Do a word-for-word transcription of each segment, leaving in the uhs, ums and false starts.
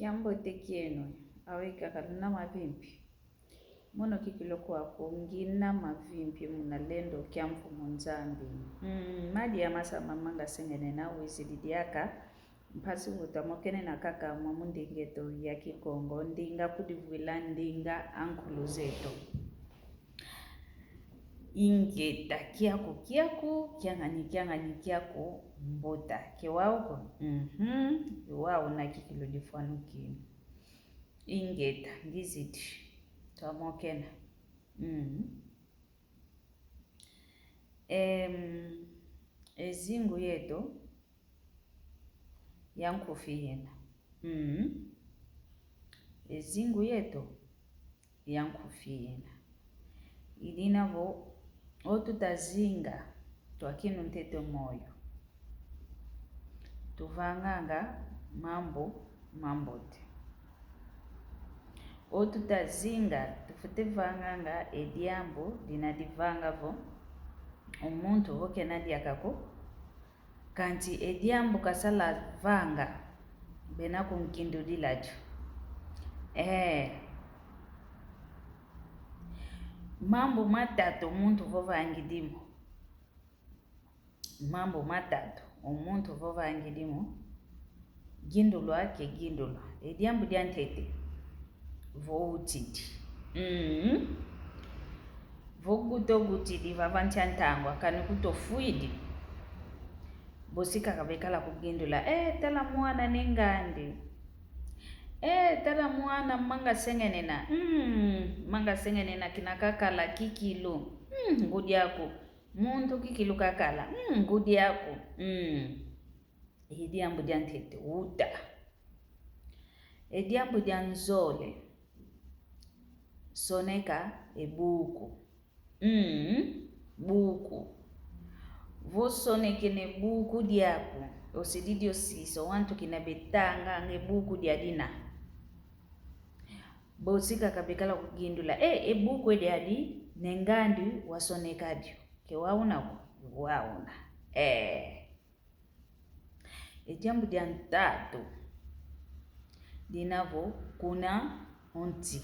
Kiambote kieno, awe kaka luna mavimpi. Mono kikilu kwaku ngina mavimpi muna lendo kia Mfumu Nzambi. Mm, madia masama manga sengene na wizidi diaka, mpasi vuta mokene na kaka mwa mu ndinga eto ya Kikongo, ndinga kudivwila ndinga ankulu zeto. Ingeta, kiaku, kiaku, kiangani, kiangani, kiaku, mbuta. Ke wau ko? Mhm, wau na kikilu difwanukini. Ingeta, ngizidi. Twamokena. Mhm. Em, e zingu yeto ya nkufi yena. Mhm. E zingu yeto ya nkufi yena. Idina vo, o tutazinga, twakinu ntete moyo, tuvanganga mambu mambote. O tutazinga, tufwete vanganga e diambu dina divanga vo o muntu vo kena diaka ko, kanti e diambu kasala vanga, bena kunkindudila dio. Ee. Mambu matatu muntu vo vangidi mo. Mambu matatu o muntu vo vangidi mo. Gindulwa ke gindulwa. E diambu dia ntete. Vo utidi. Mm. Vo guto gutidi vava ntia ntangwa, kani kuto fwidi. Bosi kaka bekala kugindula. Eh, tala mwana ne ngandi. Eh, tala mwana manga sengenena. Mm, manga sengenena kina kakala kikilu. Mm, ngudi aku. Muntu kikilu kakala. Mm, ngudi aku. Mm. E diambu dia ntete, uta. E diambu dia nzole, soneka e buku. Mm, buku. Vo sonekene buku diaku, osidi dio sisa, wantu kina betanganga e buku dia dina. Bosi kaka bekala kugindula, eh, e buku edi adi, ne ngandi wasoneka dio. Ke wauna ko? Wauna. Eh. E diambu dia ntatu, dina vo kuna o nti.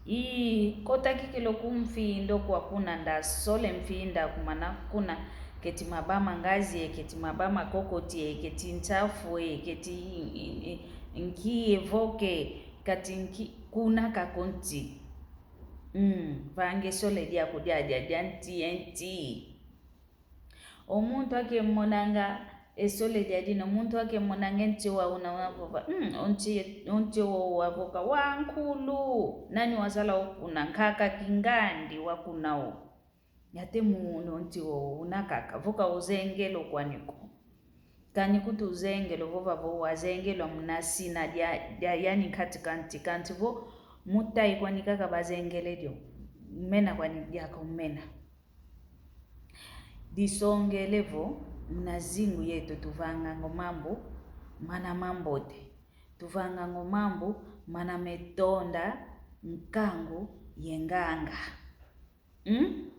Ii, kota kikilu ku mfinda kwa kuna, nda sole mfinda kumana kuna, keti mabama ngazi e, keti mabama kokoti e, keti nsafu e, keti i-, i-, i-, nki evoke, kati nki, kuna kaka o nti. Mm, vanga e sole diaku dia, dia, dia nti, e nti. O muntu ake monanga e sole dia dina, o muntu ake monanga e nti wa una, una vova, mm, o nti, o nti wo wavoka wa nkulu. Nani wazala okuna? Nkaka kingandi wakuna o. Yate munu o nti wo una kaka, vo ka uzengele kwani ko. Kani kutu uzengele, vova vo wazengele muna sina dia, dia yani nkati ka nti, kanti vo mutai kwani kaka bazengele dio. Mena kwani diaka umena. Disongele vo, muna zingu yeto tuvanganga o mambu mana mambote, tuvanganga o mambu mana metonda nkangu ye nganga. Mm?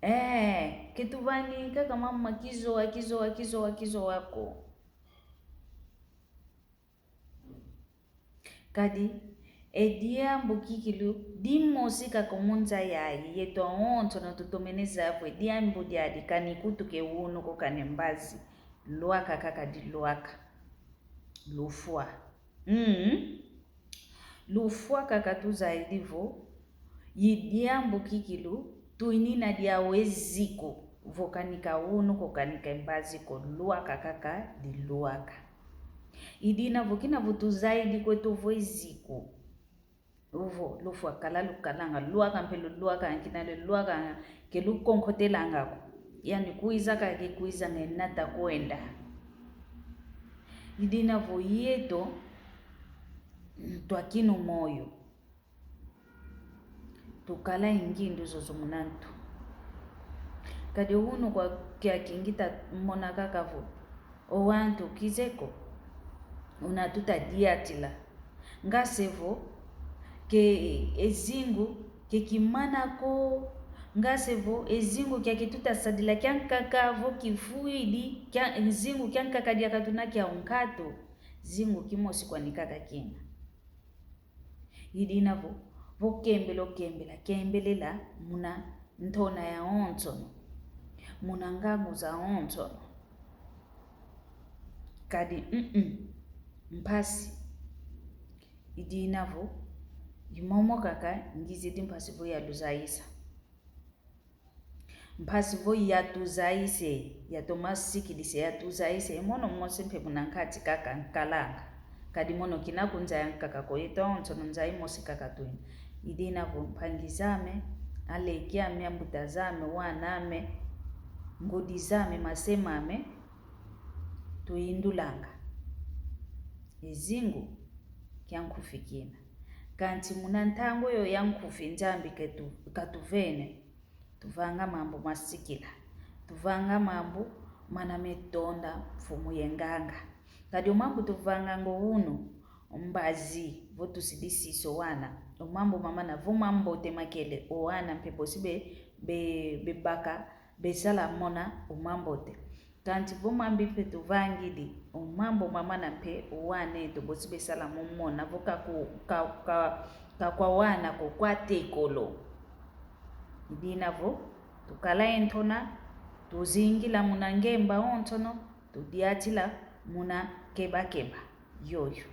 Eh, ke tuvangi kaka mambu ma kizowa, kizowa, kizowa, kizowa ko. Kadi, e diambu kikilu dimosi kaka o mu nza yayi, yeto awonsono tutomene zaya vo e diambu diadi kani kutu ke unu ko, kani mbazi, lwaka kaka dilwaka. Lufwa. Mm. Lufwa kaka tuzaidi vo, i diambu kikilu twinina diau e ziku, vo kani ka unu ko, kani ka mbazi ko, lwaka kaka dilwaka. I dina vo kina vo tuzaidi kweto vo e ziku, ovo lufwa kala lukalanga, lwaka mpe lulwakanga, kina lulwakanga, ke lukonkotelanga ko. Yani kwiza kaka ke kwizanga, nata kwenda. I dina vo yeto, mm, twakinu moyo. Tukala e ngindu zozo muna ntu. Kadi unu kwa kiaki ngita mona kaka vo o wantu kize ko, una tuta diatila. Ngase vo ke e zingu ke kimana ko, ngase vo e zingu kiaki tuta sadila kiankaka vo kifwidi, kia, e zingu kiankaka diaka tuna kia unkatu. Zingu kimosi kwani kaka kina. I dina vo, vo kembela okembela, kembelela muna ntona yawonsono, muna ngangu zawonsono. Kadi, mm, mpasi. I dina vo, i momo kaka ngizidi mpasi vo yaluzayisa. Mpasi vo yatuzayise, yatoma sikidise, yatuzayise, e mono mosi mpe muna nkati kaka nkalanga. Kadi mono kina kunzaya nkaka ko, yeto awonsono nza imosi kaka twina. I dina vo mpangi zame, aleki ame, ambuta zame, wana ame, ngudi zame, mase mame, tuyindulanga. E zingu kia nkufi kina. Kansi muna ntangu yo ya nkufi Nzambi ketu-, katuvene, tuvanga mambu masikila. Tuvanga mambu mana metonda Mfumu ye nganga. Kadi o mambu tuvanganga o unu, mbazi, vo tusidi sisa o wana, o mambu mamana vo mambote makele, o wana mpe bosi be, be, bebaka, besala mona o mambote. Kansi vo mambi mpe tuvangidi, o mambu mamana mpe o wana eto bosi besala mo mona, vo ka ku-, ka, ka, ka kwa wana ko, kwa tekolo. I dina vo, tukala e ntona, tuzingila muna ngemba onsono, tudiatila muna kebakeba. Yoyo.